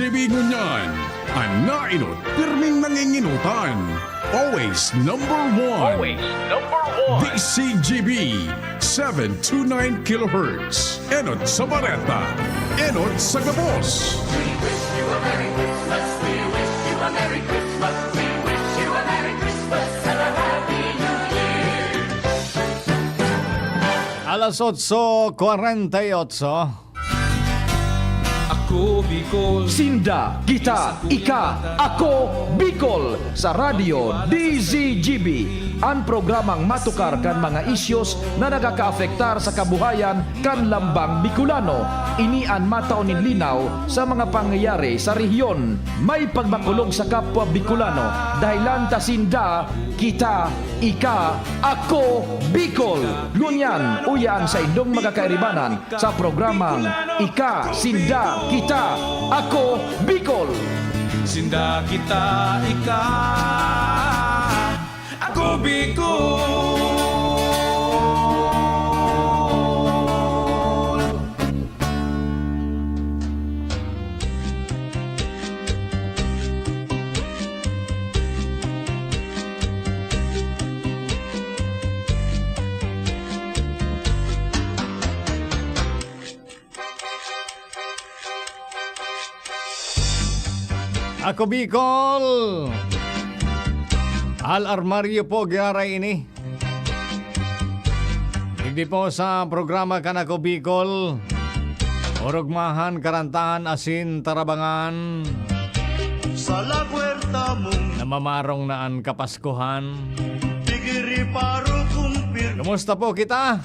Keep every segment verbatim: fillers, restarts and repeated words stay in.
G B ngunyan, an naenot, pirming nangingenotan. Always number one. Always number one. D C G B, seven two nine kilohertz. Enot sa bareta, enot sa gabos. We wish you a Merry Christmas. We wish you a Merry Christmas. We wish you a Merry Christmas and a Happy New Year. Alas otso kwarenta y otso. Ako Bicol. Sinda, kita, ika, ako, Bicol, sa Radyo D Z G B. An programang matukar kan mga isyos na nakakaapektar sa kabuhayan kan lambang Bicolano. Ini an matao nin linaw sa mga pangyayari sa rehiyon. May pagmakulog sa kapwa Bicolano, dahelan ta sinda, kita, ika, ako, Bicol. Ngunyan, uya an saindong mga kairibanan sa programang Ika, Sinda, Kita, Ako, Bicol. Sinda, kita, ika, ako, Bicol. Ako Bicol! Al Armario po, giraray ini. Digdi po sa programa kan Ako Bicol, orog mahan, karantahan, asin tarabangan. Sa lagwerta mong namamarong na an Kapaskuhan. Digiri paro kung pir- Kumusta po kita?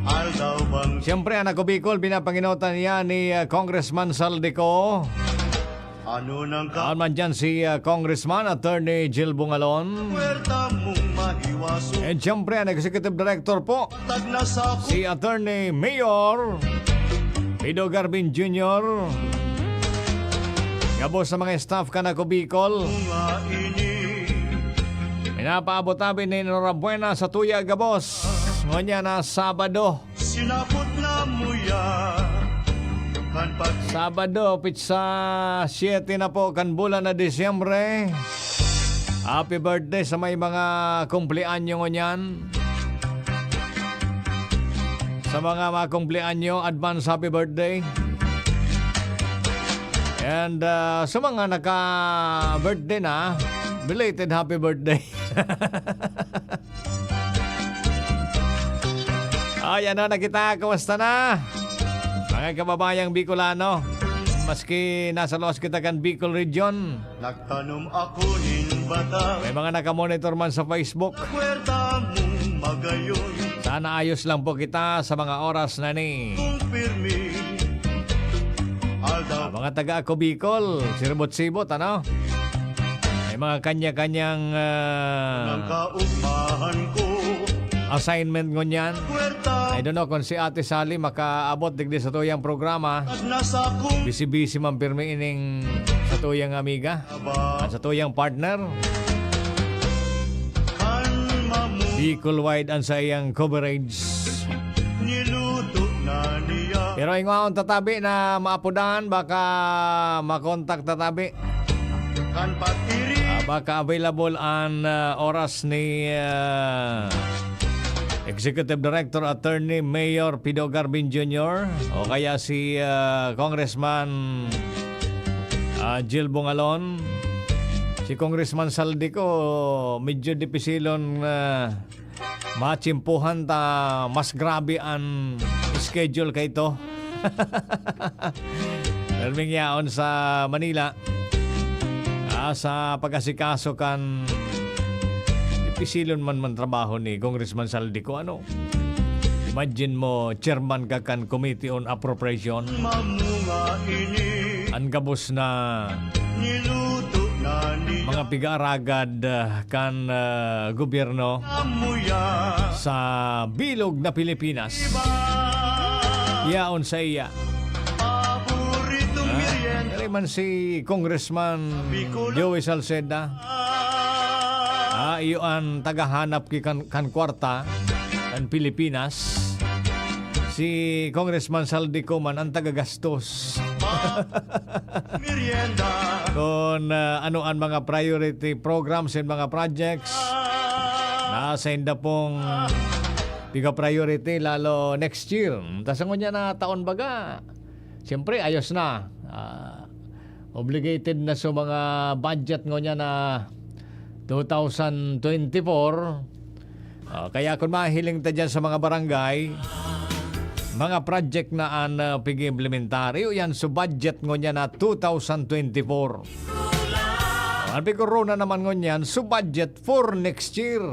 Aldaw bang Siyempre, an Ako Bicol, binabanginotan niya ni, ah, Congressman Zaldico. Ano nang ka- Aon man dyan si, ah, Congressman Attorney Jill Bungalon. Kwerta mong mahiwaso. And siyempre, ang Executive Director po, Tag na sa si Attorney Mayor Pido Garbin Junior. Gabos sa mga staff kan Ako Bicol. Mga ini. Pinapaabot namin ni Enhorabuena sa tuya gabos. Ngunyan na Sabado. Sinapot na muya kan pag- Sabado, pitsa siete na po kan bulan na Disyembre. Happy birthday sa may mga kumpleanyo ngunyan. Sa mga, mga kumpleanyo, advance happy birthday. And, ah, sa mga naka-birthday na, belated happy birthday. Ay, ano na kita? Kumusta na? Mga kababayang Bicolano, maski nasa lawas kita kan Bicol Region, Nagtanom ako nin bata. May mga nakamonitor man sa Facebook. Kwerta mong magayon. Sana ayos lang po kita sa mga oras na ni. Kung pirmi. Aldaw. Ah, mga taga Ako Bicol, siribot-sibot, ano? May mga kanya-kanyang, ah, Ang kaugmahan ko. Assignment ngunyan. Kwerta. I don't know kung si Ate Sally makaabot digdi sa tuyang programa. Nasa kung Busy-busy man pirmi ining sa tuyang amiga. At sa tuyang partner, Bicol wide ang saiyang coverage. Niluto na niya. Pero ingon tatabi na maapodan, baka makontak tatabi. Kan pag-iri. Ah, baka available ang, ah, oras ni, ah, Executive Director Attorney Mayor Pido Garbin Junior o kaya si, ah, Congressman, ah, Jill Bungalon. Si Congressman Zaldico, medyo dipisilon, ah, matsimpuhan ta mas grabe an schedule kaito. Perming yaon sa Manila, ah, sa pag-asikaso kan dipisilon man man trabaho ni Congressman Zaldico, ano? Imagine mo, chairman ka kan Committee on Appropriation. Mamunga ini. An gabos na Niluto na niya. Mga pigaaragad, ah, kan, ah, gobyerno Amuya. Sa bilog na Pilipinas. Iba. Yaon sa iya. Paboritong Ah, merienda. Dali man si Congressman Joey Salceda. Ah, iyo an tagahanap ki kan, kan kwarta kan Pilipinas. Si Congressman Zaldico man ang tagagastos. Merienda. Kung, ah, ano ang mga priority programs and mga projects na sainda pong piga-priority lalo next year. Tas ngunyan na taon baga, siyempre, ayos na. Ah, obligated na sa mga budget ngunyan na two thousand twenty-four. Ah, kaya kung mahiling ta dyan sa mga barangay, mga project na an, ah, pig-implementar, iyo yan sa budget ngunyan na two thousand twenty-four. An pigkorona naman ngunyan sa budget for next year.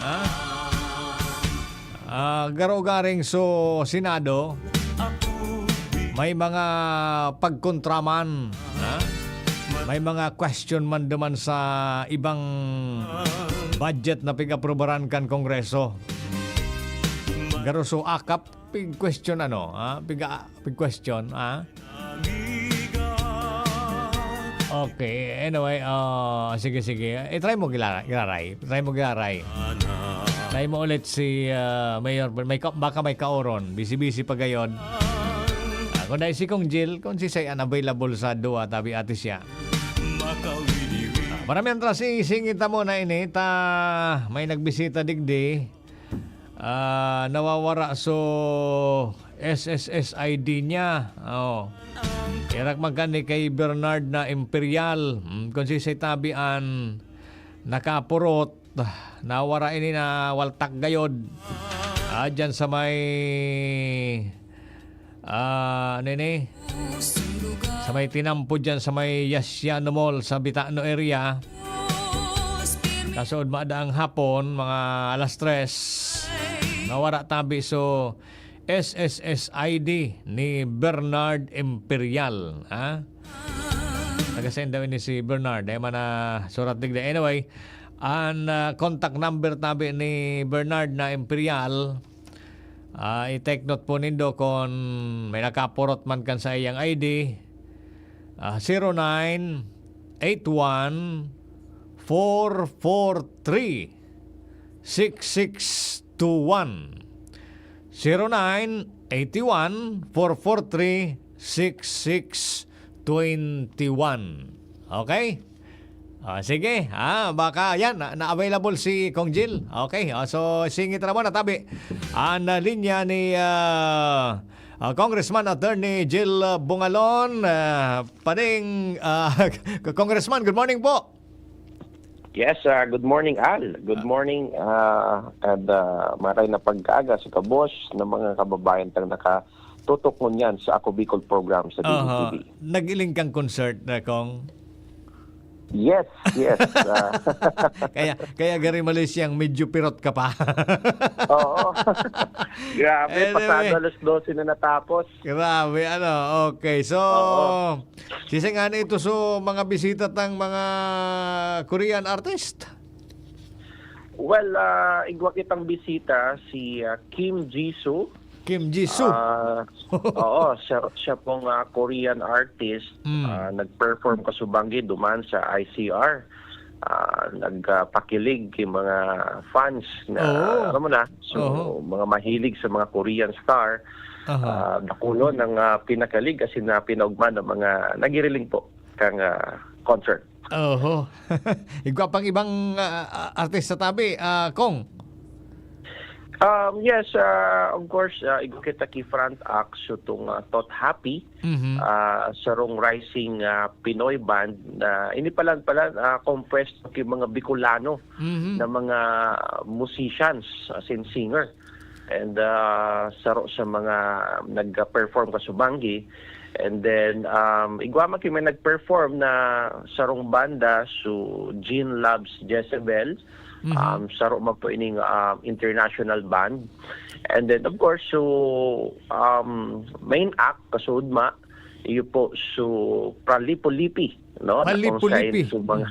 Ha? Ah, garo garing so Senado, may mga pagkontra man, ha? May mga question man duman sa ibang budget na pig-aprobaran kan Kongreso. Garo so akap, pig-question ano, ha? Piga-, pig-question, ha? Okay, anyway, ah, sige, sige. I-try mo gila-, giraray. Try mo giraray. Try mo ulit si, ah, Mayor, may ka-, baka may kaoron. Busy-busy pa gayon. Ah, kung dahil si Kong Jill, kung si Say unavailable sa duwa, tabi ate siya. Ah, para mientras, isingit mo na ini, ta may nagbisita digdi. Ah, nawawara so S S S I D niya. Oh. Irak man kani kay Bernard na Imperial. Hmm, kung si Setabi an nakapurot, nawara ini na waltak gayod. Ah, dyan sa may, ah, ano ini? Sa may tinampo dyan, sa may Yasiano Mall, sa Bitano area. Kaso, madaang hapon, mga alas tres, nawara tabi so S S S I D ni Bernard Imperial, ha? Taga-send daw ini si Bernard. Ay, mana surat digdi. Anyway, an, ah, contact number tabi ni Bernard na Imperial, ah, i-take note po nindo kung may nakapurot man kan sa iyang I D. Ah, zero nine eight one four four three six six two one. Zero nine eight one four four three six six twenty one. Okay? Ah, sige. Ah, baka yan, na, na-available si Kong Jill. Okay. Ah, so, singit na muna, tabi. Ang, ah, linya ni, ah, ah, Congressman Attorney Jill, ah, Bungalon. Ah, pading, ah, Congressman, good morning po. Yes, ah, good morning, Al. Good Ah. morning, ah, and, ah, maray na pag-aga sa kabos ng mga kababayan tang nakatutok ngunyan sa Ako Bicol program sa Aha. D D T V. Nag-iling kang concert na, Kong? Yes, yes, ah. Kaya, kaya gari mali siyang medyo pirot ka pa. Oo. Grabe, Anyway. pasado alas dose na natapos. Grabe, ano, okay. So, Oo. sisay ngani ito so mga bisita tang mga Korean artist? Well, ah, igwa kitang bisita, si, ah, Kim Jisoo. Kim Jisoo. Ah, oo, siya, siya pong, ah, Korean artist. Mm. Ah, nag-perform kasubanggi duman sa I C R. Ah, nagpakilig yung mga fans na, Oo. alam mo na, so, Oo. mga mahilig sa mga Korean star, Aha. ah, dakulon ang, ah, pinakalig, as in, ah, pinaugma ng mga nagiriling po kang, ah, concert. Oho. Igwa pang ibang, ah, ah, artista tabi, ah, Kong? Um, yes, ah, of course, ah, igwa kita ki front act, so itong, ah, Tot Happy, Mhm. ah, sarong rising, ah, Pinoy band na ini pala, pala, ah, compressed ki mga Bicolano Mhm. na mga musicians, as in singer. And, ah, saro sa mga nag-perform kasubanggi. And then, um, igwa man ki may nag-perform na sarong banda, so Jean Loves Jezebel. Mhm. Um, saro man po ining, um, international band. And then, of course, so, um, main act, kasudma, iyo po, so, Pralipulipi, no? Na kung Palipulipi. saan, so, mga,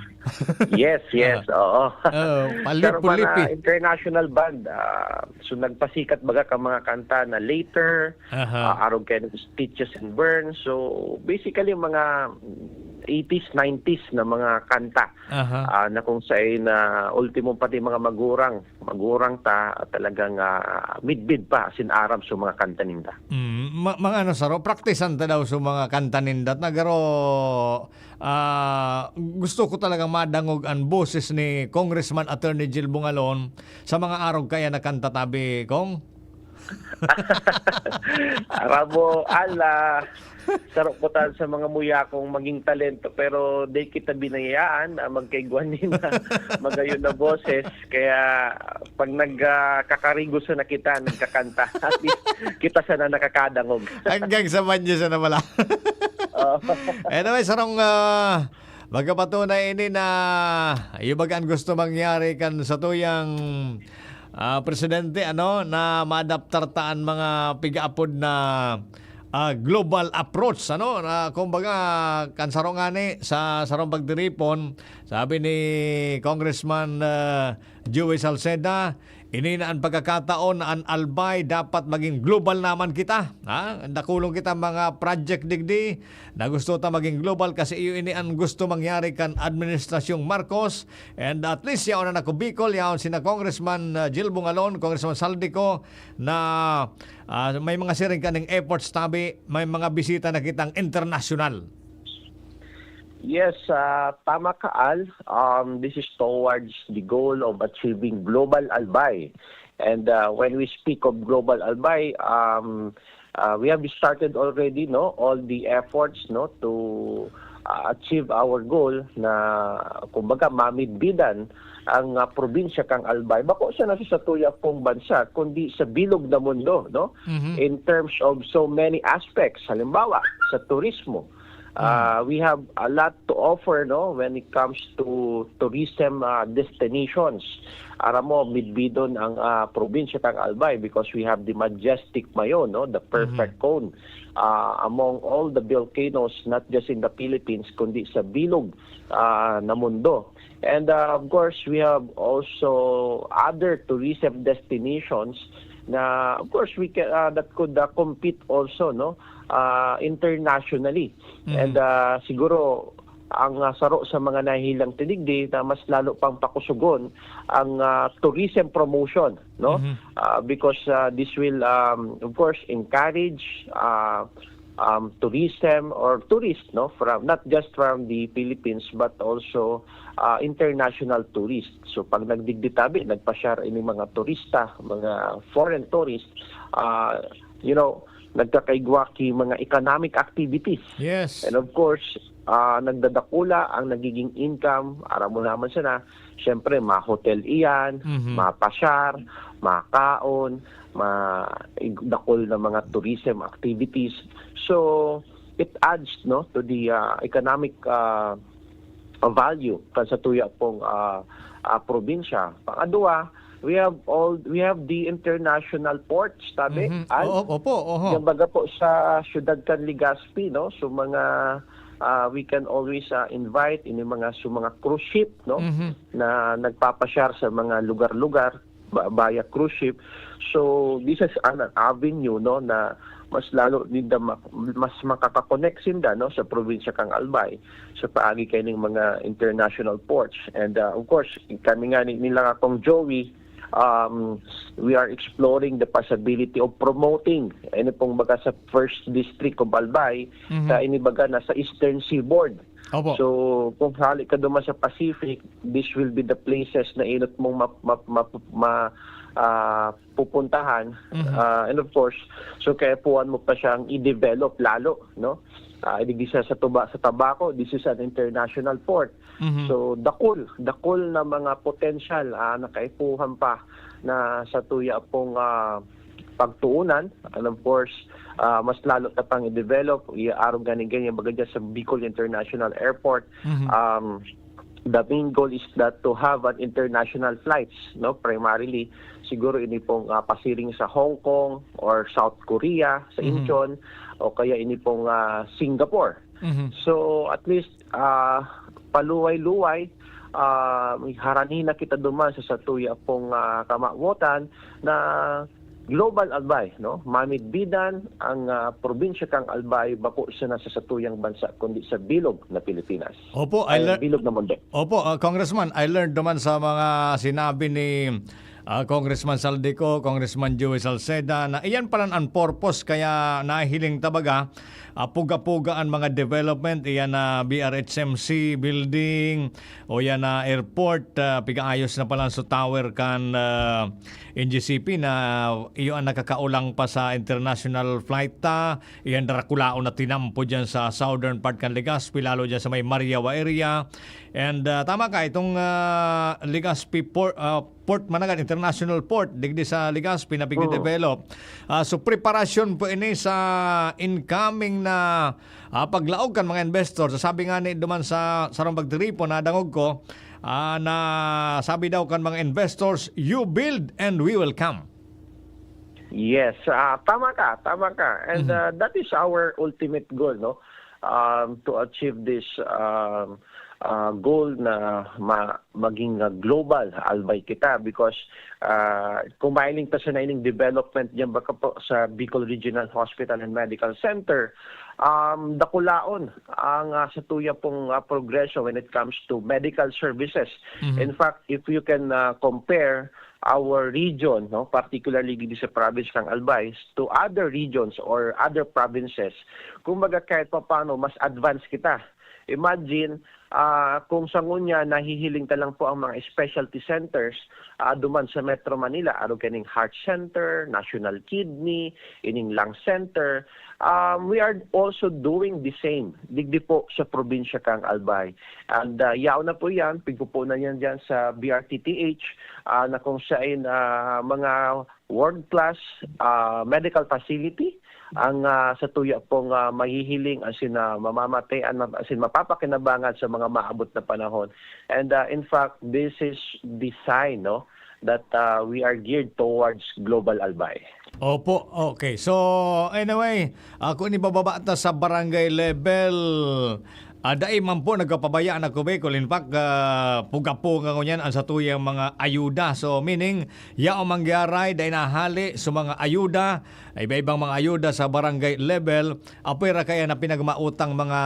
yes, yes, Ah. oo. Oo, Saro man, Palipulipi. ah, international band. Ah, so, nagpasikat baga ka mga kanta na Later, Aha. ah, Arog Kay Stitches and Burns. So, basically, mga eighties, nineties na mga kanta, Aha. ah, na kung saen na ultimo pati mga magurang, magurang ta, talagang, ah, midbid pa, asin aram sa mga kanta ninda. Mm, ma-, mga ano, saro, praktisan ta daw sa mga kanta ninda. Nagaro, ah, gusto ko talagang madangog ang boses ni Congressman Attorney Jill Bungalon sa mga arog kaya na kanta tabi, Kong. Arabo, ala, sarok ko tan sa mga muya kong maging talento, pero di kita binayaan na magkaigwa nin magayon na boses. Kaya pag nag, ah, kakarigoso na kita, nagkakanta, at least kita sana nakakadangog. Hanggang sa banyo sana pala. Oo. Anyway, sarong, ah, magkapatunay ini na iyo baga an gusto mangyari kan satuyang, ah, presidente, ano, na maadaptar ta an mga pigaapod na, ah, global approach, ano, na kumbaga, kan saro ngani, sa sarong pagtiripon, sabi ni Congressman, ah, Joey Salceda, ini na an pagkakataon na an Albay dapat magin global naman kita. Ha? Dakulon kita mga project digdi na gusto ta magin global kasi iyo ini an gusto mangyari kan Administrasyong Marcos. And at least yaon na ako Bicol, yaon sina Congressman, ah, Jill Bungalon, Congressman Saldico, na, ah, may mga siring kaning efforts tabi, may mga bisita na kitang international. Yes, ah, tama ka, Al. Um, this is towards the goal of achieving Global Albay. And, ah, when we speak of Global Albay, um, ah, we have started already, no, all the efforts, no, to, ah, achieve our goal na, kumbaga, mamidbidan ang, ah, probinsya kang Albay. Bako sana sa satuya pong bansa, kundi sa bilog na mundo, no? Mhm. In terms of so many aspects, halimbawa, sa turismo, Mm. Ah, we have a lot to offer, no, when it comes to tourism, ah, destinations. Aram mo, midbidon ang, ah, probinsya kang Albay because we have the majestic Mayon, no, the perfect Mhm. cone, ah, among all the volcanoes, not just in the Philippines, kundi sa bilog, ah, na mundo. And, ah, of course, we have also other tourism destinations na, of course, we can, ah, that could, ah, compete also, no, ah, internationally. Mm. And, ah, siguro, ang, ah, saro sa mga nahihilang tinigdi na mas lalo pang pakusugon ang, ah, tourism promotion, no? Mhm. Ah, because, ah, this will, um, of course, encourage, ah, um, tourism or tourist, no, from, not just from the Philippines, but also, ah, international tourist. So, pag nagdigdi tabi, nagpasyar ini mga turista, mga foreign tourist, ah, you know, nagkakaigwa ki mga economic activities. Yes. And of course, ah, nagdadakula ang nagiging income. Aram mo naman sana, siyempre, ma-hotel iyan, Mhm. mapasyar, makaon, ma-, dakul na mga tourism activities. So, it adds, no, to the, ah, economic, ah, value kan sa tuya pong, ah, ah, probinsya. Pangadwa, we have all, we have the international ports, tabi, Mhm. Al? Oo, opo, oho. Yung baga po sa siyudad kan Legazpi, no? So, mga, ah, we can always, ah, invite ini mga, so, mga cruise ship, no? Mhm. Na nagpapasyar sa mga lugar-lugar ba-, via cruise ship. So, this is an avenue, no, na mas lalo ninda ma-, mas makaka-connect sinda, no, sa probinsya kang Albay, sa paagi kaining mga international ports. And, ah, of course, kami nga ni, nila akong Joey, um, we are exploring the possibility of promoting, ano pong baga sa first district of Albay, Mhm. sa ini baga na sa Eastern Seaboard. Opo. So, kung hali ka duman sa Pacific, this will be the places na inot mong map-, map-, map-, ma-, ah, pupuntahan. Mhm. Ah, and of course, so kaipuhan mo pa siyang i-develop lalo, no? Ah, digdi sa, sa tuba-, sa Tabaco, this is an international port. Mhm. So, dakul, dakul na mga potential, ah, na kaipuhan pa na sa tuya pong, ah, pagtuunan. And of course, ah, mas lalo ta pang i-develop, iaarog gani ganyan, baga dyan sa Bicol International Airport. Mhm. Um, the main goal is that to have an international flights, no? Primarily, siguro ini pong, ah, pasiring sa Hong Kong or South Korea, sa Mhm. Incheon, o kaya ini pong, ah, Singapore. Mhm. So, at least, ah, paluway-luway, ah, harani na kita duman sa satuya pong, ah, kamawotan na Global Albay, no? Mamidbidan ang, ah, probinsya kan Albay, bako sana sa satuyang bansa, kundi sa bilog na Pilipinas. Opo, I Ay, lear- bilog na mundo. Opo, ah, Congressman, I learned naman sa mga sinabi ni ah, Congressman Zaldy Co, Congressman Joey Salceda, na iyan pala ang purpose kaya nahihiling ta baga, ah, puga-puga an mga development, iyan na B R H M C building, o iyan na airport, ah, pigaayos na pala sa tower kan, ah, N G C P na iyo ang nakakaulang pa sa international flight ta, iyan darakulaon na tinampo diyan sa southern part kan Legazpi, lalo diyan sa may Mariawa area. And, ah, tama ka, itong, ah, Legazpi Port, ah, Port Managan, International Port, digdi sa Legazpi na pigdevelop. Ah, so, preparasyon po ini sa incoming na, ah, paglaog kan mga investor. So, sabi nga ni duman sa sarong pagtiripon, nadangog ko, ah, na sabi daw kan mga investors, "You build and we will come." Yes, ah, tama ka, tama ka. And, ah, that is our ultimate goal, no? Um, to achieve this, um, ah, goal na ma- maging, ah, global, Albay kita, because, ah, kung mahiling ta sana ining development diyan baka po sa Bicol Regional Hospital and Medical Center, um, dakulaon ang, ah, satuya pong, ah, progreso when it comes to medical services. In fact, if you can, ah, compare our region, no, particularly dito sa province ng Albay, to other regions or other provinces, kumbaga kahit papaano mas advanced kita. Imagine, ah, kung sa ngunya nahihiling ta lang po ang mga specialty centers, ah, duman sa Metro Manila, arog kaning Heart Center, National Kidney, ining Lung Center, um, we are also doing the same digdi po sa probinsya kang Albay. And, ah, yaon na po yan, pigpupunan yan dyan sa B R T T H, ah, na kung sain, ah, mga world-class, ah, medical facility ang, ah, satuya pong, ah, mahihiling asin, ah, mamamatean, ma- asin mapapakinabangan sa mga maabot na panahon. And, ah, in fact, this is the sign, no, that, ah, we are geared towards global Albay. Opo, okay. So, anyway, ah, kung ibababa ta sa barangay level, ah, dai man po nagkapabaya na Cubicol. In fact, ah, puga-puga ngunyan ang satuyang mga ayuda. So, meaning, yaon man giraray, dai nahali sa mga ayuda, iba-ibang mga ayuda sa barangay level, apoy ra kaya na pinagmautang mga,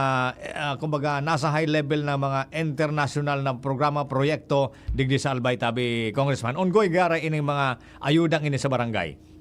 ah, kumbaga, nasa high level na mga international na programa, proyekto, digdi sa Albay tabi, Congressman. Ongoing giraray ining mga ayudang ini sa barangay.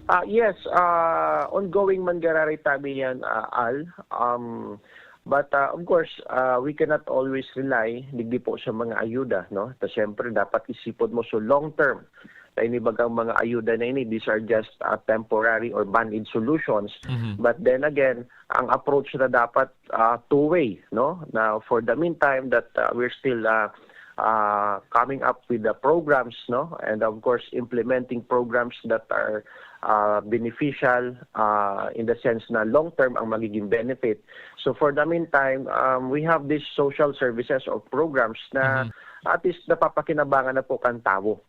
Ah, yes, ah, ongoing man giraray tabi yan, ah, Al. Um, but, ah, of course, ah, we cannot always rely digdi po sa mga ayuda, no? Ta siyempre dapat isipon mo so long term. Ta ini bagang mga ayuda na ini, these are just, ah, temporary or band-aid solutions. But then again, ang approach na dapat, ah, two-way, no? Na for the meantime that, ah, we're still, ah, ah, coming up with the programs, no? And of course, implementing programs that are, ah, beneficial, ah, in the sense na long term ang magiging benefit. So for the meantime, um, we have these social services or programs na at least napapakinabangan na po kan tawo.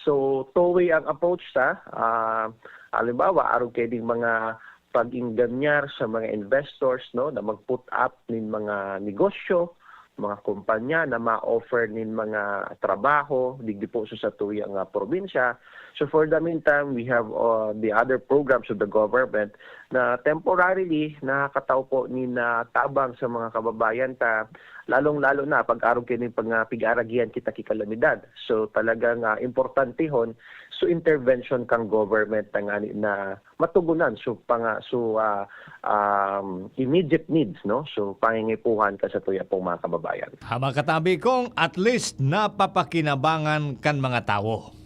So, two-way ang approach ta. Ah, halimbawa, arog kay ding mga pag-ingganyar sa mga investors, no, na mag-put up nin mga negosyo, mga kumpanya na ma-offer nin mga trabaho digdi po sa satuyang, ah, probinsya. So for the meantime, we have, uh, the other programs of the government na temporarily nakakatao po nin, ah, tabang sa mga kababayan ta, lalong-lalo na pag arog kay ning pag, ah, pig-aaragihan kita ki kalamidad. So talagang, ah, importantehon so intervention kan government na ngani na matugunan so panga so, ah, um, immediate needs, no? So pangingipuhan ka sa tuya pong mga kababayan. Haba katabi kong at least napapakinabangan kan mga tawo.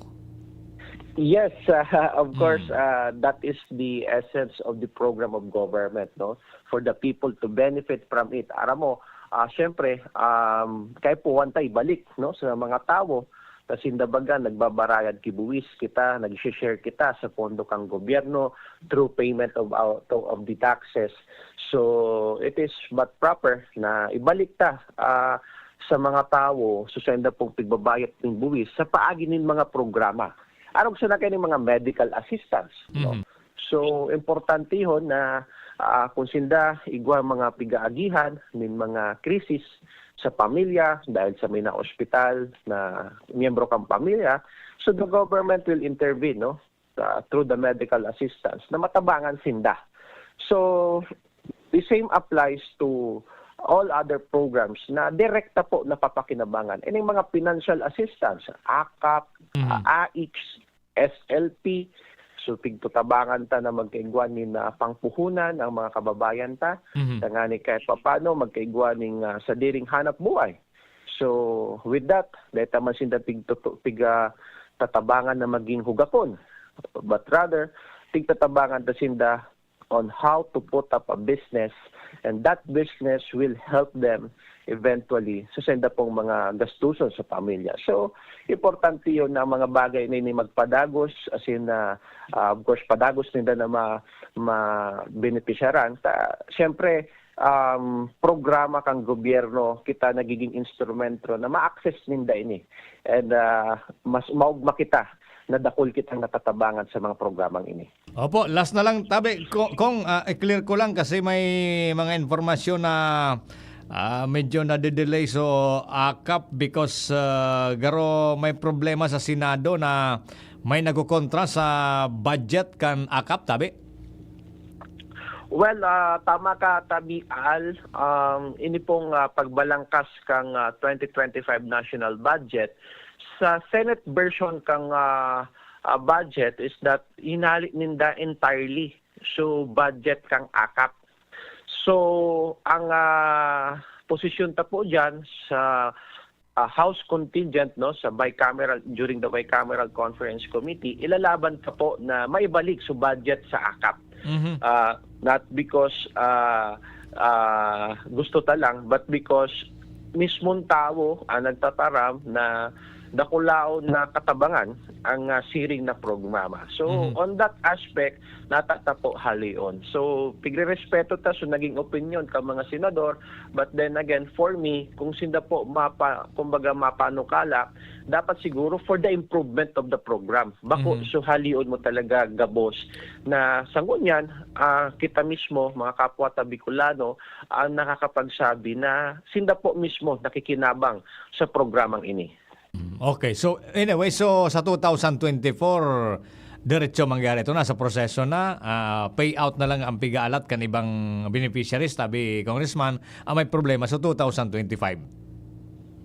Yes, uh, of course, uh, that is the essence of the program of government, no? For the people to benefit from it. Aram mo, ah, siyempre, um, kaya po wantay balik, no, sa mga tawo, kasi baga nagbabarayad ki buwis kita, nag-share kita sa pondo kang gobyerno through payment of our, of the taxes. So, it is but proper na ibalik ta, ah, sa mga tawo, so sa inda pong pigbabayad ning buwis, sa paagi nin mga programa. Arog sana kay ning mga medical assistance, no? So, importantehon na, ah, kung sinda igwa mga pigaagihan nin mga krisis sa pamilya dahil sa may na-ospital na miyembro kang pamilya, so the government will intervene, no? ah, through the medical assistance na matabangan sinda. So, the same applies to all other programs na direkta po napapakinabangan. Ining mga financial assistance, akap, Mhm. ah, AICS, S L P. So, tigtatabangan ta na magkaigwa nin, ah, pangpuhunan ang mga kababayan ta. Mhm. Tangani kahit papano, magkaigwa ning, ah, sadiring hanap buhay. So, with that, deta man sinda tigtutu-, tig, ah, tatabangan na maging hugakon. But rather, tigtatabangan ta sinda on how to put up a business, and that business will help them eventually sa senda pong mga gastuson sa pamilya. So, importante yun na ang mga bagay na ini magpadagos, as in, ah, ah, of course, padagos ninda na ma-, mabenepisyaran. Ta, siyempre, um, programa kang gobyerno, kita nagiging instrumento na ma-access ninda ini. And, ah, mas maugma kita na dakul kitang natatabangan sa mga programang ini. Opo, last na lang, tabi, ko-, kung, ah, i-clear ko lang kasi may mga impormasyon na, ah, medyo nade-delay so akap because, ah, garo may problema sa Senado na may nagkokontra sa budget kan akap, tabi? Well, ah, tama ka, Tabi Al. Um, ini pong, ah, pagbalangkas kang, ah, twenty twenty-five national budget, sa Senate version kang, ah, ah, budget is that hinali ninda entirely. So, budget kang akap. So, ang, ah, posisyon ta po dyan sa, ah, House contingent, no, sa bicameral, during the bicameral conference committee, ilalaban ta po na maibalik sa budget sa akap. Mhm. Ah, not because, ah, ah, gusto ta lang, but because mismong tawo ang nagtataram na dakulaon na katabangan ang, ah, siring na programa. So, Mhm. on that aspect, nata ta po halion. So, pigrerespeto ta sa naging opinyon ka mga senador, but then again, for me, kung sinda po mapa-, kumbaga mapanukala, dapat siguro for the improvement of the program. Bako, Mhm. so halion mo talaga gabos na sa ngunyan, ah, kita mismo, mga kapwa ta Bicolano, ang nakakapagsabi na sinda po mismo nakikinabang sa programang ini. Mm, okay. So, anyway, so sa two thousand twenty-four, diretso mangyari ito, nasa proseso na, ah, payout na lang ang pig-aalat kan ibang beneficiaries, tabi, Congressman, ang may problema sa two thousand twenty-five.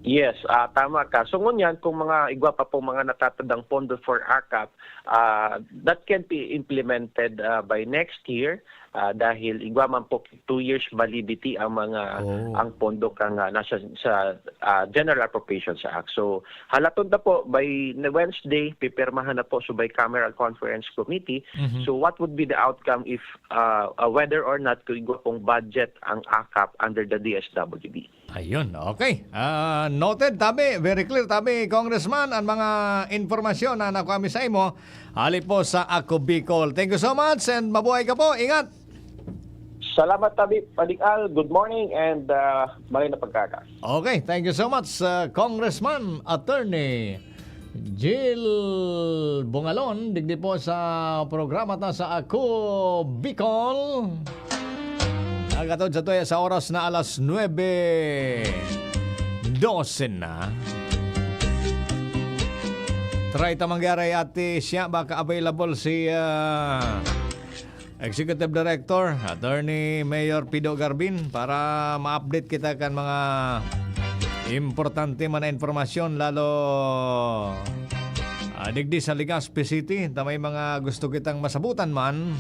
Yes, ah, tama ka. So, ngunyan, kung mga igwa pa pong mga natatandang pondo for akap, ah, that can be implemented, ah, by next year, ah, dahil igwa man po two years validity ang mga, Oh. ang pondo kang, ah, nasa sa, ah, General Appropriations Act. So, halaton ta po, by Wednesday, pipirmahan na po sa bicameral conference committee. Mhm. So, what would be the outcome if, ah, ah, whether or not kung igwa pong budget ang akap under the D S W D? Ayun, okay. Ah, noted, tabi. Very clear, tabi, Congressman, ang mga impormasyon na nakuha mi sa imo. Hali po sa Ako Bicol. Thank you so much and mabuhay ka po. Ingat! Salamat, tabi, Padik Al. Good morning and, ah, maray na pagkaka. Okay, thank you so much, ah, Congressman Attorney Jill Bungalon, digdi po sa programa ta sa Ako Bicol. Nagatod sa tuya sa oras na alas nuebe dose na. Try ta mangyari, ati siya, baka available si, ah, Executive Director, Attorney Mayor Pido Garbin, para ma-update kita kan mga importante man na impormasyon, lalo, ah, digdi sa Legazpi City, ta may mga gusto kitang masabutan man.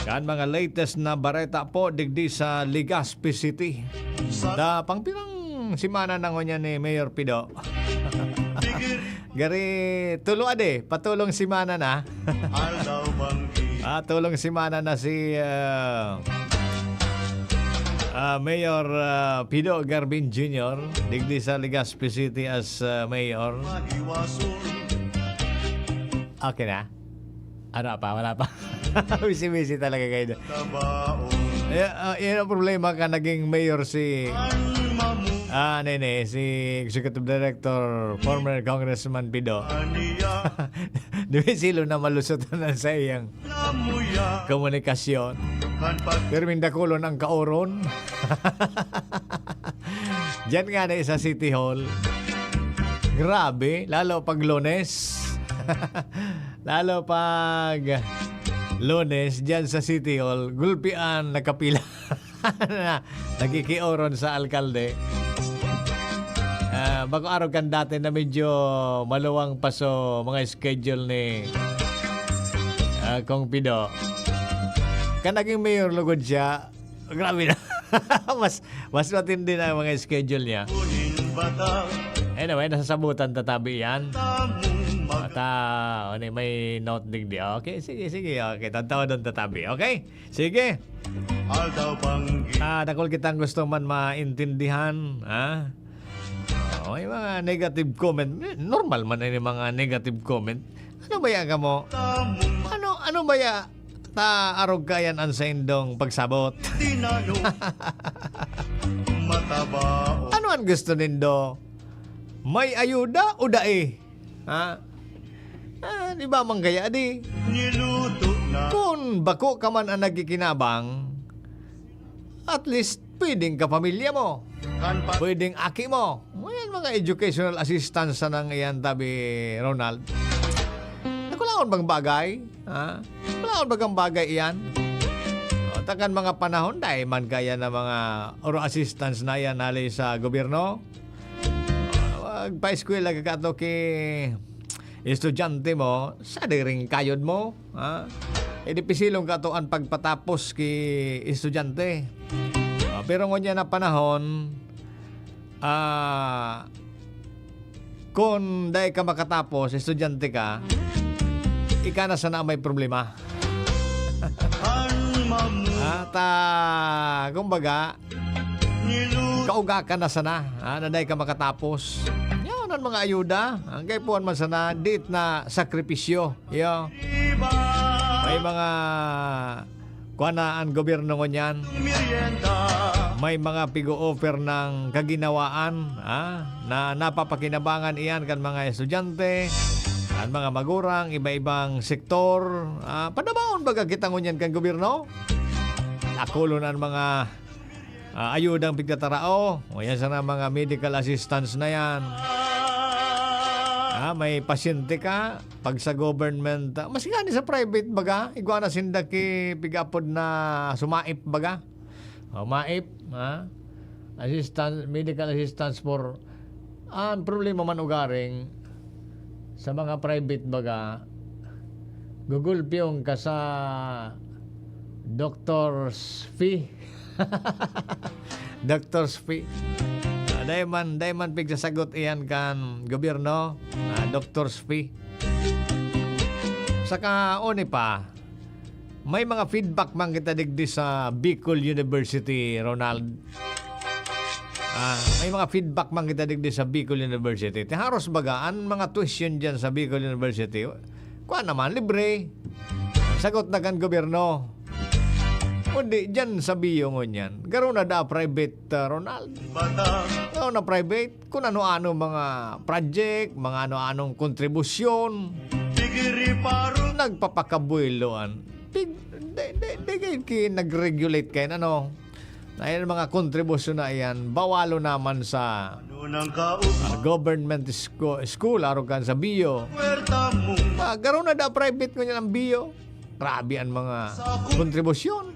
Kan mga latest na bareta po, digdi sa Legazpi City. Da, pang pirang semana na ngunyan ni Mayor Pido? Gari, tulo ade, patulong semana na. Ah, tulong semana na si, ah, ah, Mayor, ah, Pido Garbin Junior, digdi sa Legazpi City as, ah, Mayor. Okay na? Ano pa? Wala pa. Busy-busy talaga kayo doon. Eh, ah, yun ang problema ka naging mayor si, ah, nene, si Executive Director, former Congressman Pido. Di ba silo na malusot na sa iyang komunikasyon? Pero mindakulon ang kaoron. Diyan nga na sa City Hall. Grabe, lalo pag Lunes. Lalo pag Lunes, dyan sa City Hall, gulpian, nakapila na, nagkikioron sa alkalde. Ah, bako arog kan dati na medyo maluwang pa so mga schedule ni, ah, Kong Pido. Kan naging mayor lugod siya, grabe na. Mas, mas matindi na ang mga schedule niya. Anyway, nasasabutan ta tabi yan. At, ah, ano, may note digdi. Okay, sige, sige. Okay, tatawa doon tatabi. Okay? Sige. Ah, dakul kitang gusto man maintindihan, ha? Oh, may mga negative comment. Normal man ang mga negative comment. Ano ba yan kamo? Ano, ano ba ya? Ta arog kayan an saindong pagsabot. Tinalo. Matabaon. Ano an gusto nindo? May ayuda o dai? Ha? Ah, di ba man kaya di? Niluto na. Kun bako ka man ang nagkikinabang, at least pwedeng kapamilya mo. Kan pa- Pwedeng aki mo. Yan mga educational assistance sa nang iyan, tabi, Ronald. Nakulaon bang bagay? Ha? Nakulaon bagang bagay iyan? O, ta kan mga panahon, dai man kaya na mga oro assistance na yan hali sa gobyerno. Magpa-eskwela ka kato ki estudyante mo, sadiring kayod mo, ha? E, di pisilon ka to an pagpatapos ki estudyante. Ah, pero ngunyan na panahon, ah, kun dai ka makatapos, estudyante ka, ika na sana may problema. An mamu- At, ah, kumbaga, Nilu- kauga ka na sana, ah, na dai ka makatapos. Yan ang mga ayuda. Ang kaipuhan man sana, dit na sakripisyo. Yo. May mga, kuwan na ang gobyerno ngunyan. Merienda. May mga pigo-offer ng kaginawaan, ah, na napapakinabangan iyan kan mga estudyante, kan mga magurang, iba-ibang sektor. Ah, panabaon baga kita ngunyan kan gobyerno? Dakulon an mga, ah, ayudang pigtatarao. O yan sana mga medical assistance na yan. Ah, may pasyente ka, pag sa government, ah, mas gani sa private baga, igwa na sinda ki pigapod na sumaip baga. O, maip, ha? Assistance, medical assistance for, ang problema man ugaring sa mga private baga, gugulpiyong ka sa doctor's fee. Doctor's fee. Ah, dai man, dai man pigsasagot iyan kan gobyerno, ah, doctor's fee. Saka, oni pa, may mga feedback man kita digdi sa Bicol University, Ronald. Ah, may mga feedback man kita digdi sa Bicol University. Ti haros baga, an mga tuition diyan sa Bicol University, kuwan naman, libre. Sagot na kan gobyerno. Kundi diyan sa B U ngunyan, garo na da private, ah, Ronald. Garo na private, kun ano-ano mga project, mga ano-anong kontribusyon. Nagpapakabuelo an. Pig-, di, di, di kayo ki-, nag-regulate kayo, ano? Na yan mga kontribusyon na yan, bawalo naman sa, ah, government scho-, school, arog kan sa B U. Ah, garo na da private ngunyan an B U. Grabe an mga kontribusyon.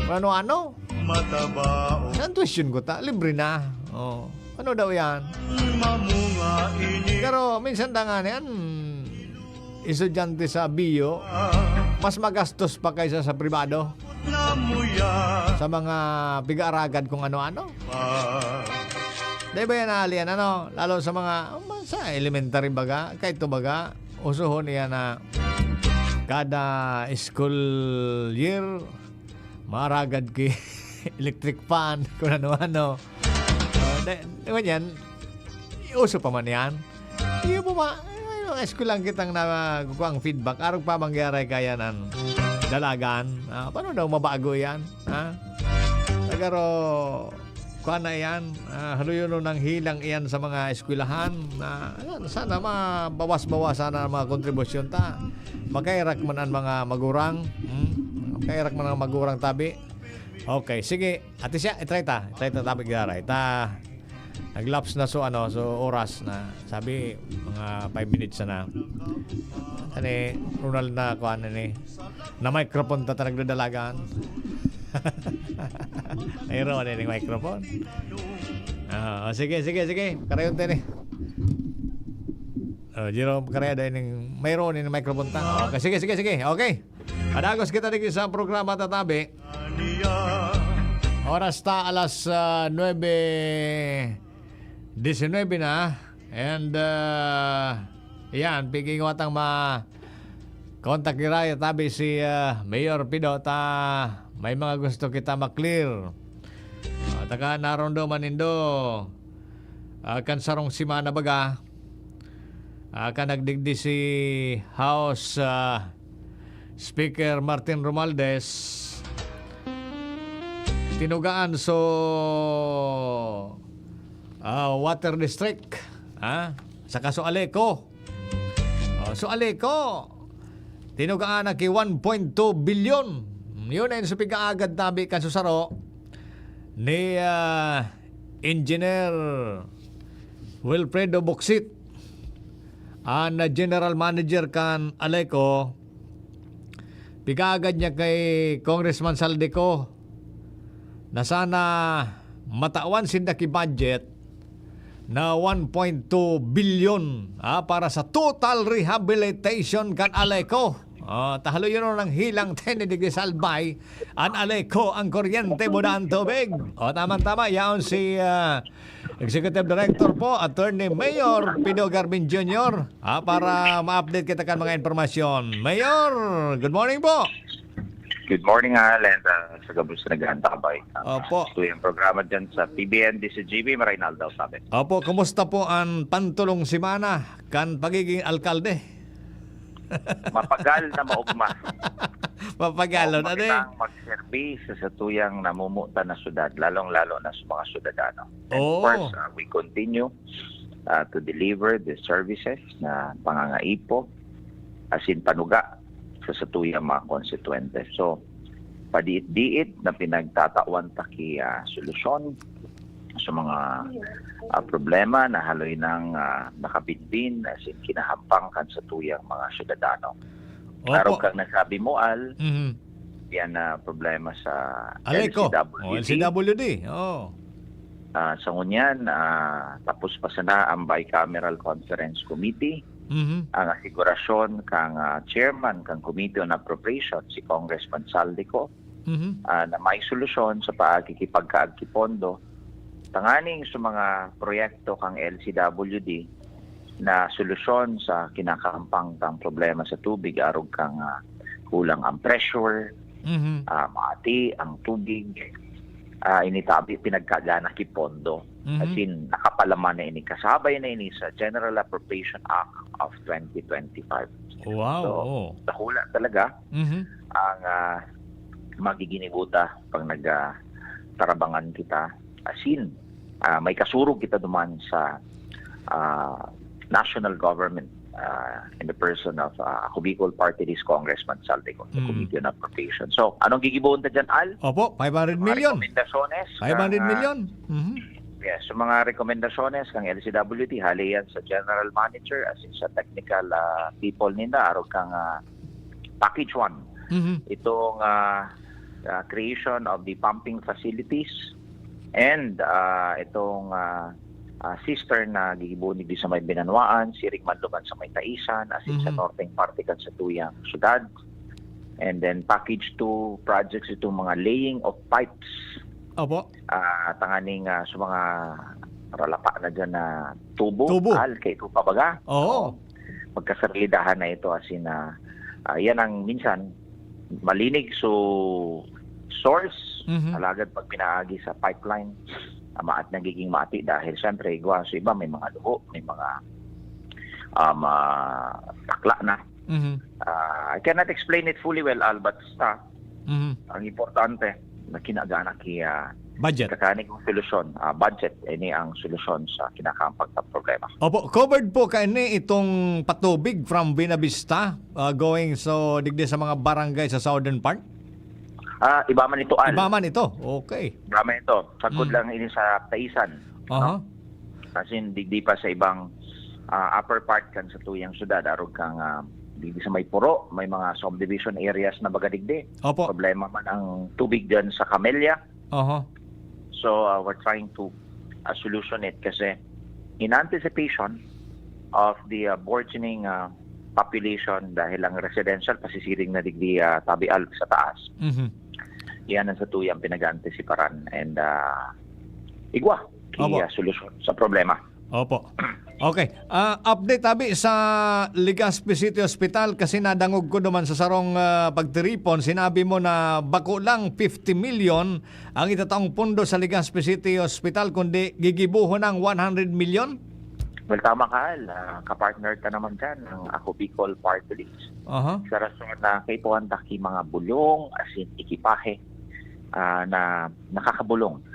Ano-ano. Matabaon. Ang tuition ko ta, libre na. Oh. Ano daw yan? Mamunga ini. Pero minsan da nga yan, estudyante sa B U, mas magastos pa kaysa sa pribado. Namuya. Sa mga pigaaragad kung ano-ano. Pa. Di ba yan, Ali, yan, ano? Lalo sa mga, sa elementary baga, kahit to baga, usuhon niya na kada school year, maaragad ki electric fan, kung ano-ano. Uh, de, de, yan, uso pa man yan. Iyo po ma, ay, mga eskwelahan kitang na kukuha ang feedback. Arog pa mangyari kaya ng dalagan. Ah, paano daw mabago yan? Ha? Pero, kuha na yan. Ah, haluyon ng hilang iyan sa mga eskwelahan. Na, ayan, sana mabawas-bawasan ang mga kontribusyon ta. Makairak man ang mga magurang. Hmm? Makairak man ang magurang tabi. Okay, sige. Ate siya, itry ta. Itry ta tabi, Garay. Ta, Nag-lapse na so, ano, so oras na. Sabi, mga five minutes na. Ani, Ronald na, kuan na ni. Na microphone ta, ta nagdadalagan. Mayroon na ning microphone. Ah, sige, sige, sige. Karayon tayo ni. Oh, Jerome, karaya dahil ning, mayroon ning microphone ta. Okay, sige, sige, sige. Okay. Padagos kita dito sa programa, Tatabi. Oras ta alas, ah, nuebe diecinuebe na. And, ah, yan, piging watang ma-contact ni Raya, tabi si, ah, Mayor Pido, ta may mga gusto kita ma-clear. Ah, taka naromdaman nindo, ah, kan sarong semana baga, ah, kan nagdigdi si House, ah, Speaker Martin Romualdez, tinugaan so, ah, water district, ha? Saka so Aleco. Oh, so Aleco, tinugaan na ki one point two billion. Yun ay so pig-aagad tabi kan susaro ni, ah, Engineer Wilfredo Boksit, an general manager kan Aleco. Pig-aagad niya kay Congressman Saldico na sana matawan sinda ki budget na one point two billion, ah, para sa total rehabilitation kan Aleco. Oh, tahalo yun ang hilang tene digdi sa Albay, an Aleco, ang kuryente, buda ang tubig. O, tamang-tama, yaon si, ah, Executive Director po, Attorney Mayor Pido Garmin Junior, ah, para ma-update kita kan mga impormasyon. Mayor, good morning po. Good morning, Al, and, ah, sa gabos na nag-aantabay. Ah, Opo. Ito yung programa dyan sa P B N D C G B, Maray na Aldaw, sabi. Opo, kumusta po ang pantulong semana kan pagiging alkalde? Mapagal na maugma. Mapagalon, Maugma ano eh? kitang magserbi sa satuyang namumutan na syudad, lalong-lalo na sa mga syudadano. And of Oo. course, ah, we continue ah, to deliver the services na pangangaipo, asin panuga sa satuyang mga konstituente. So, padiit-diit na pinagtatawan ta ki, ah, solusyon sa mga, ah, problema na haloy nang, ah, nakabinbin asin kinahampang kan satuyang mga syudadano. Opo. Arog kang nasabi mo, Al, Mhm. yan na problema sa Aleco. L C W D. Oh, L C W D. Oh. Ah, sa ngunyan, ah, tapos pa sana ang Bicameral Conference Committee, Mhm. ang asigurasyon kang, ah, chairman kang Committee on Appropriation, si Congressman Saldico, Mhm. ah, na may solusyon sa pakikipagkaagkipondo tanganing sa mga proyekto kang L C W D na solusyon sa kinakahampang kang problema sa tubig, arog kang, ah, kulang ang pressure, Mhm. ah, mati ang tubig, ah, initabi pinagkagana ki pondo. Mhm. As in, nakapalaman na ini, kasabay na ini sa General Appropriation Act of twenty twenty-five. Wow. So, Oh. Dakula talaga Mhm. ang, ah, magiginibuta pag nag, ah, tarabangan kita. As in, ah, may kasurog kita duman sa, ah, national government, ah, in the person of, ah, Ako Bicol Party List Congressman Saldico, the Mm. Committee on Appropriation. So, anong gigibohon ta dyan, Al? Opo, five hundred Mga million. rekomendasyones kang, Five hundred ah, million. Mhm. Yes, so mga rekomendasyones kang L C W D, hali yan sa general manager as in sa technical, ah, people ninda, arog kang, ah, package one. Mhm. Itong, ah, ah, creation of the pumping facilities and, ah, itong, ah, ah, cistern na gigibohon digdi sa may Binanwaan, siring man luman sa may Taisan, as in sa Mhm. norteng parte kan satuyang syudad. And then package two projects, itong mga laying of pipes. Opo. Ah, tanganing, ah, sa mga ralapa na dyan na tubo, Tubo. Al, kay ito pa baga. Oo. Magkasarilidahan na ito, as in, ah, ah, yan ang minsan malinig so source, Mhm. alagad pag pinaagi sa pipeline, ah, maat nagiging mati dahil siyempre igwa so iba may mga luho, may mga, um, ah, takla na. Mhm. Ah, I cannot explain it fully well, Al, but basta, Mhm. ang importante, na kinagana ki, ah, Budget. kakaning kong solusyon, ah, budget, ini ang solusyon sa kinakahampang na problema. Opo, covered po kaini itong patubig from Buenavista, ah, going so digdi sa mga barangay sa southern part? Ah, iba man ito, Al. Iba man ito. Okay. Iba man ito. Sagkod Mm. lang ini sa Taisan. Aha. No? As in, digdi pa sa ibang, ah, upper part kan satuyang syudad, arog kan, ah, digdi sa may Puro, may mga subdivision areas na baga digdi. Opo. Problema man ang tubig diyan sa Camellia. Oho. So, ah, we're trying to, ah, solution it kasi in anticipation of the, ah, burgeoning, ah, population dahil ang residential pasisiring na digdi, ah, Tabi Alb sa taas. Mhm. Iyan ang satuyang pinag-aantisiparan and, ah, igwa ki, Opo. ah, solusyon sa problema. Opo. Okay. Ah, update tabi sa Legazpi City Hospital kasi nadangog ko duman sa sarong, ah, pagtiripon, sinabi mo na bako lang fifty million ang itataong pondo sa Legazpi City Hospital, kundi gigibohon ng one hundred million? Well, tama ka, Al. Ah, kapartner ka naman dyan ng Ako Bicol Party List. Aha. Sa rason na kaipuhan ta ki mga bulong, as in, ekipahe, ah, na nakakabulong,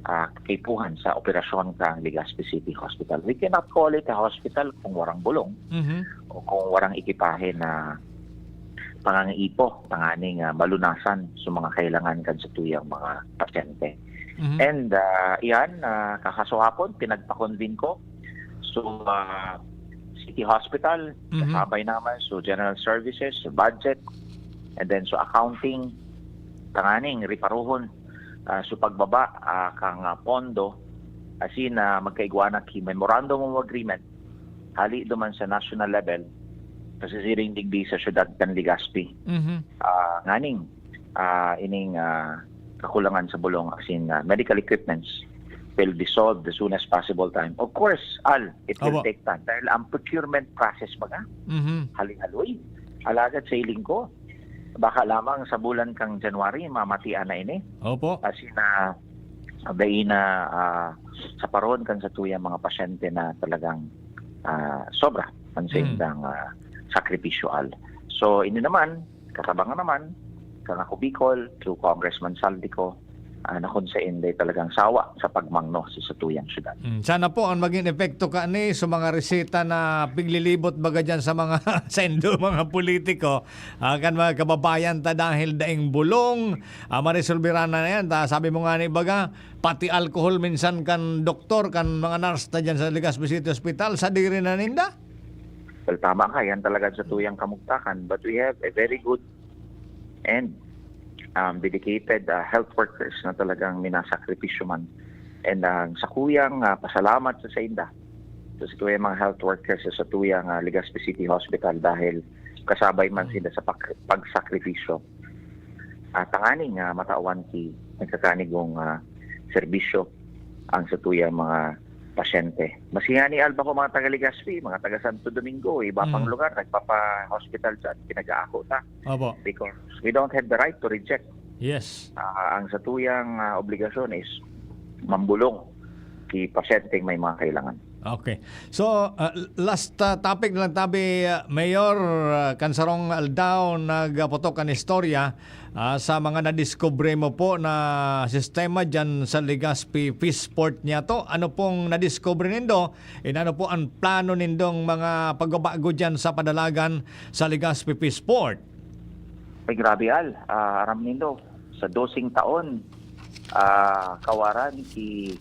ah, kaipuhan sa operasyon kan Legazpi City Hospital. We cannot call it a hospital kung warang bulong Mhm. o kung warang ekipahe na pangangaipo, tanganing, ah, malunasan sa mga kailangan kan satuyang mga pasyente. Mhm. And, ah, iyan, ah, kakasuhapon, pinagpa-convene ko. So, ah, City Hospital, Mhm. kasabay naman, so General Services, so Budget, and then so Accounting, tanganing, riparuhon, ah, so pagbaba, ah, kang, ah, pondo, asin, ah, magkaigwa na ki Memorandum of Agreement, hali duman sa national level, pasisiring digdi sa siyudad kan Legazpi. Mhm. Ah, nganing, ah, ining, ah, kakulangan sa bulong asin, ah, medical equipments will be solved the soonest possible time. Of course, Al, it will Opo. take time dahil ang procurement process baga, Mhm. haloy-haloy. Alagad sa hiling ko, baka lamang sa bulan kang January, mamatian na ini. Opo. Asin, ah, dai na, ah, saparon kan satuyang mga pasyente na talagang, ah, sobra ang Mm. saindang, ah, sakripisyo, Al. So, ini naman, katabang naman, kan Ako Bicol, through Congressman Zaldy Co, ah, na kung sain dai talagang sawa sa pagmangno sa satuyang syudad. Mm, sana po ang maging epekto kani sa mga reseta na piglilibot baga dyan sa mga saindo, mga politiko, ah, kan mga kababayan ta dahil daing bulong, ah, maresolbera na yan. Ta, sabi mo nga ni baga, pati alcohol minsan kan doktor, kan mga nurse ta dyan sa Legazpi City Hospital, sadiri na ninda. Well, tama ka, yan talaga sa tuyang kamugtakan. But we have a very good and, um, dedicated, ah, health workers na talagang minasakripisyo man. And ang sakuyang, ah, pasalamat sa sainda, sa satuyang mga health workers sa satuyang, ah, Legazpi City Hospital dahil kasabay man Mm. sila sa pag-, pagsakripisyo. At tanganing, ah, matawan ki nagkakanigong, ah, serbisyo ang satuyang mga pasyente. Maski ngani, Al, bako mga taga Legazpi, mga taga Santo Domingo, iba pang Mm. lugar, nagpapa-hospital dyan, pinag-aako ta. Opo. Because we don't have the right to reject, Yes. ah, ang satuyang, ah, obligasyon is mambulong ki pasyenteng may mga kailangan. Okay. So, ah, last, ah, topic na lang tabi, ah, Mayor, ah, kan sarong aldaw nagputok kan istorya, ah, sa mga nadiskubre mo po na sistema diyan sa Legazpi Fish Port niyato. Ano pong nadiskubre nindo? And ano po ang plano nindong mga pagbabago diyan sa padalagan sa Legazpi Fish Port? Ay, grabe, Al. Ah, aram nindo, sa doseng taon, ah, kawaran ki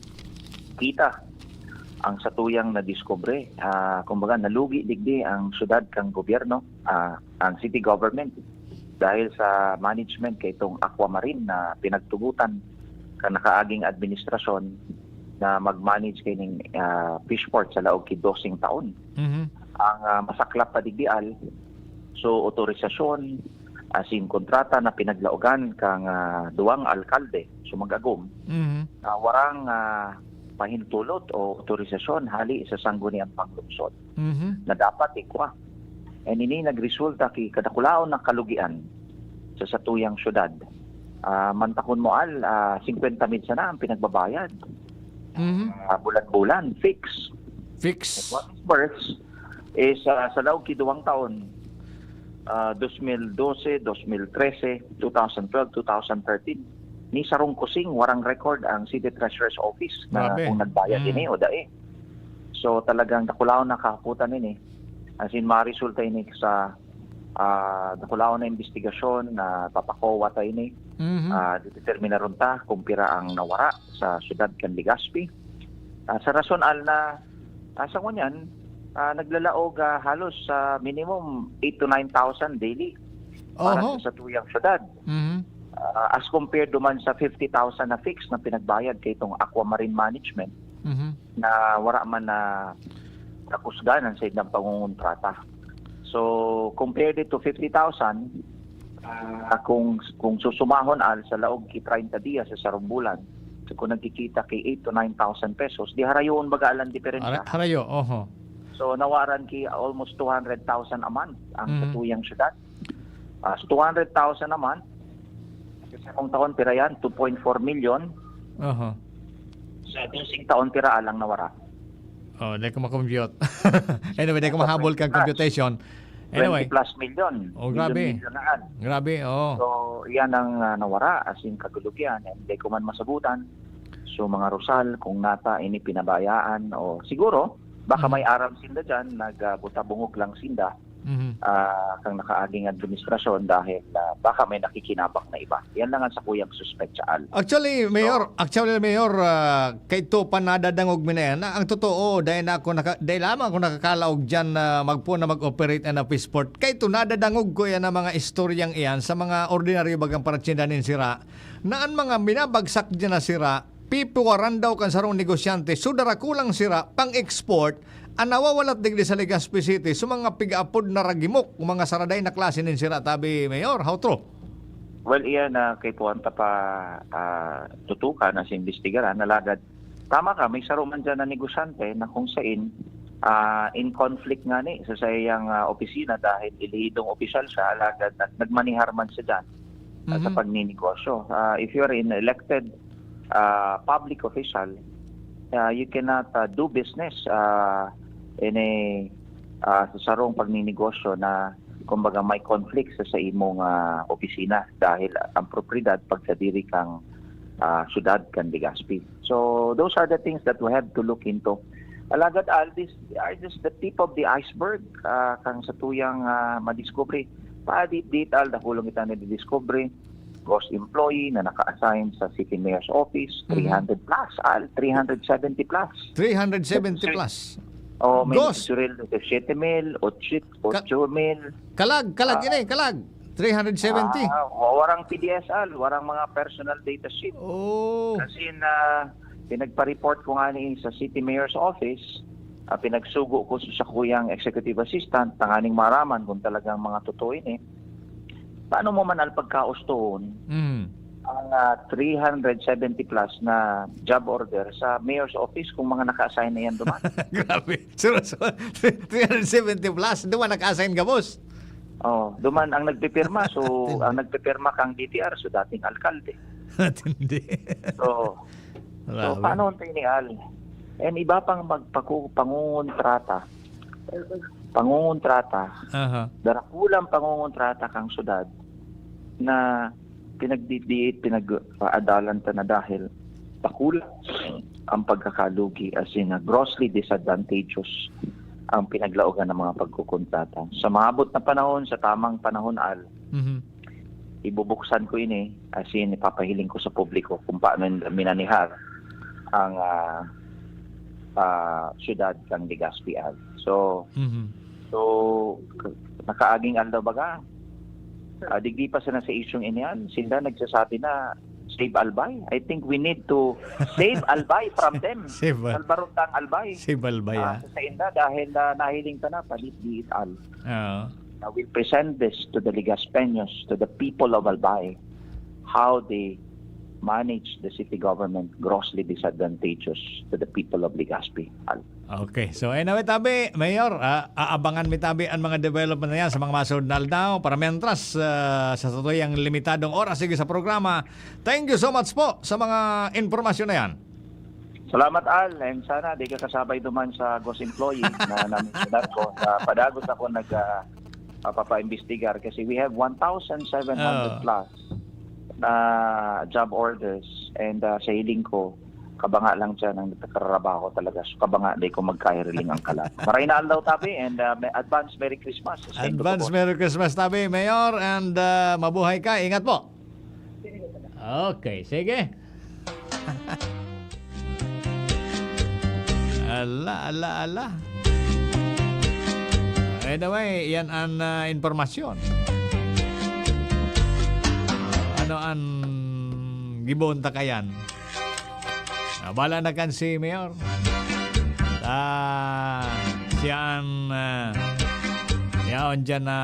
kita ang satuyang nadiskubre. Ah, kumbaga, nalugi digdi ang syudad kan gobyerno, ah, ang city government, dahil sa management kaitong Aquamarine na pinagtugutan kan nakaaging administrasyon na mag-manage kaining, ah, fish port sa laog ki doseng taon. Mhm. Ang, ah, masaklap pa digdi, Al, so, otorisasyon, asin kontrata na pinaglaogan kang, ah, duwang alkalde, so mag-agom, Mhm. ah, warang, ah, pahintulot o otorisasyon hali sa sangguniang panglungsod Mhm. na dapat ikwa. And ini nagresulta ki kadakulaon na kalugian sa satuyang syudad. Ah, mantakon mo, Al, ah, singkwenta mil sana ang pinagbabayad. Mhm. Ah, bulan-bulan, fix. Fix. What is worse is, ah, sa laog ki duwang taon, ah, dos mil dose, dos mil trese, two thousand twelve, two thousand thirteen, ni sarong kusing warang record ang City Treasurer's Office na Grabe. kung nagbayad Mm. ini o dai. So, talagang dakulaon na kahapotan ini. As in, maresulta ini sa, ah, dakulaon na imbestigasyon na papakowa ta ini. Mhm. Ah, determinaron ta kung pira ang nawara sa syudad kan Legazpi. Ah, sa rason, Al, na, ah, sa ngunyan, ah, naglalaog, ah, halos sa minimum eight to nine thousand daily para Oho. sa satuyang syudad. Mhm. Ah, as compared duman sa fifty thousand na fix na pinagbayad kay itong Aquamarine Management Mhm. na wala man na kakusgan ang said ng pangungontrata. So, compared to fifty thousand, ah, kung, kung susumahon, Al, sa laog ki treinta dias sa sarong bulan, so kung nagkikita kay eight to nine thousand pesos, di harayoon baga, Al, ang diferensya. Hara-, harayo, oho. So, nawaran ki almost two hundred thousand a month ang Mhm. satuyang syudad. Ah, so, two hundred thousand a month, sa isang taon, pira yan? Two point four million. Oho. Sa doseng taon, pira lang nawara? Oh, di ko ma-compute. Anyway, di ko Nasa mahabol kang twenty plus. Computation. Anyway. Twenty plus million. Oh, Million, grabe. million na yan. Grabe, oo. So, yan ang, ah, nawara, as in, kalugi-an. And di ko man masabutan. So, mga Rosal, kung nata ini pinabayaan, o siguro, baka Mhm. may aram sinda dyan, nag, ah, buta-bungog lang sinda, Mhm. ah, kang nakaaging administrasyon dahil, ah, baka may nakikinabang na iba. Yan lang ang sakuyang suspek, Al. Actually, Mayor, So, actually, Mayor, ah, kay Tupan nadadangog mi na yan. Ang totoo, dahil na ako naka-, dahil lamang ako nakakalaog dyan na magpo na mag-operate an office port. Kay to, nadadangog ko yan ang mga istoryang iyan sa mga ordinaryo bagang paratsinda nin sira, na an mga minabagsak dyan na sira, pipuwaran daw kan sarong negosyante, so darakulang sira, pang-export, an nawawalat digdi sa Legazpi City, so mga piga-apod na ragimok, mga saraday na klase nin sira, tabi, Mayor. How true? Well, iyan na kay puwan ta pa, ah, tutukan na sa imbestigaran, alagad tama ka, may saro man dyan na negosyante na kung sain, ah, in conflict nga ni sa saiyang, ah, opisina dahil elehidong opisyal siya, alagad nag-, nagmanihar man siya dyan, ah, sa Mhm. pagninegosyo. Ah, if you are an elected, ah, public official, ah, you cannot, ah, do business, ah, in a, ah, sa sarong pagninegosyo na, kumbaga, may conflict sa, sa imong, ah, opisina dahil ang propiedad pagsadiri kang, ah, syudad kan Legazpi. So, those are the things that we have to look into. Alagad, Al, these are just the tip of the iceberg, ah, kang satuyang, ah, madiskubre. Pa, di, di, Al, dakulong kita na didiskubre. Ghost employee na naka-assign sa City Mayor's Office, Mhm. three hundred plus, Al, three hundred seventy plus. Three hundred seventy plus. Oh, may Ghost. Nagsusuweldo sa siyete mil, otso, Ka-, otso mil. Kalag, kalag, Ah. ini, kalag. Three hundred seventy. Ah, wa-, warang P D S L, warang mga personal data sheet. Oh. Kasi na, pinagpa-report ko nga ni sa City Mayor's Office, ah, pinagsugo ko sa sakuyang executive assistant, tanganing maraman kung talagang mga totoo ini. Paano mo man, Al, pagkaustoon Mm. ang, ah, three hundred seventy plus na job order sa mayor's office kung mga naka-assign na yan duman? Grabe. So, so, three hundred seventy plus, duman naka-assign gabos? Oh, duman ang nagpipirma. So, Tindi. ang nagpipirma kang D T R, so dating alkalde. Tindi. So, so, Grabe. paano tayo ni Al? And iba pang magpaku-, pangungontrata. Pangungontrata. Aha. Darakulang pangungontrata kang syudad na pinagdidiit, pinag-aadalan ta na dahil dakula ang pagkakalugi, as in, ah, grossly disadvantageous ang pinaglaogan ng mga pagkukontrata. Sa maabot na panahon, sa tamang panahon, Al, Mhm. ibubuksan ko ini, as in, ipapahiling ko sa publiko kung paano minanihar ang, ah, ah, syudad ng Legazpi, Al. So, Mhm. so, k-, nakaaging aldaw baga, ah, digdi pa sana sa isyung ini, Al, sinda nagsasabi na, "Save Albay." I think we need to save Albay from them. Save, ah, Salbaron ta ang Albay. Save Albay, Ah, ah. sa sainda, dahil, ah, nahiling ta na, palit di it, Al. Oo. I will present this to the Legaspeños, to the people of Albay, how they manage the city government grossly disadvantageous to the people of Legazpi, Al. Okay. So, anyway, tabi, Mayor, ah, aabangan mi tabi ang mga development na yan sa mga masunod na aldaw. Para mientras, ah, sa satuyang limitadong oras, sige sa programa. Thank you so much po sa mga impormasyon na yan. Salamat, Al. And sana di ka kasabay duman sa ghost employee na namensyonat ko. Sa padagos ako nag, ah, papaimbestigar kasi we have one thousand seven hundred Oh. plus na job orders. And, ah, sa hiling ko, kabanga lang siya ng nagtatrabaho talaga. So, kabanga, di ko magkahiriling ang kalat. Maray na aldaw, tabi, and, ah, may advance Merry Christmas. Sa inyo Advance po. Merry Christmas, tabi, Mayor, and, ah, mabuhay ka. Ingat po. Okay, sige. Ala, ala, ala. By the way, yan an, ah, impormasyon. Ano an gibohon ta kayan? Ah, bala na kan si Mayor. Ah, siya an, ah, yaon dyan na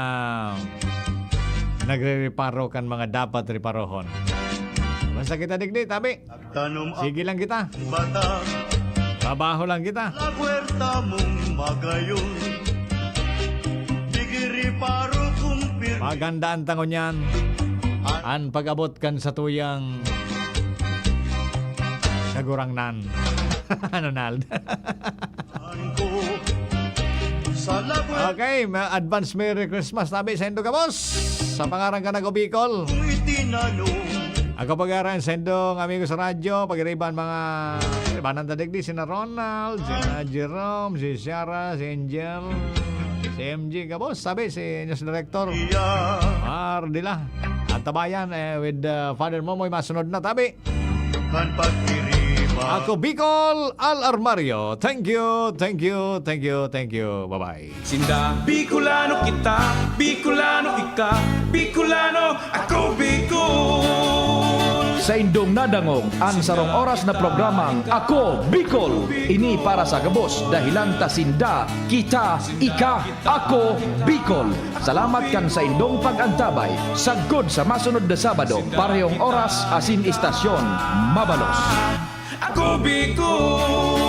nagre-reparo kan mga dapat reparohon. Basta kita digdi, tabi. Sige lang kita. Trabaho lang kita. Lagwerta mong magayon. Digiri paro kung pirmi. Magandaan ta ngunyan an pag-abot kan satuyang Kagurangnan. Ronald. Ko sa lagwerte. Okay, ma-, advance Merry Christmas tabi sa indo gabos. Sa pangaran kan Ako Bicol. Itinanom. Ako pag-aran sa indong amigo sa radyo, pag-iriban mga, ibanan ta digdi, sina Ronald, sina Jerome, si Shara, si Angel, si M G, gabos, sabi si News Director Mar Dila. At tabayan, eh, with, uh, Father Momoy, masunod na tabi. Kan pagiriba. Ako Bicol, Al Armario. Thank you, thank you, thank you, thank you. Bye-bye. Sinda, Bicolano kita, Bicolano ika, Bicolano, ako Bicol. Saindong nadangog an sarong oras na programang Ako Bicol. Ini para sa gabos, dahelan ta sinda, kita, ika, ako, Bicol. Salamat kan saindong pag-antabay. Sagkod sa masunod na Sabado, parehong oras asin istasyon. Mabalos. Ako Bicol.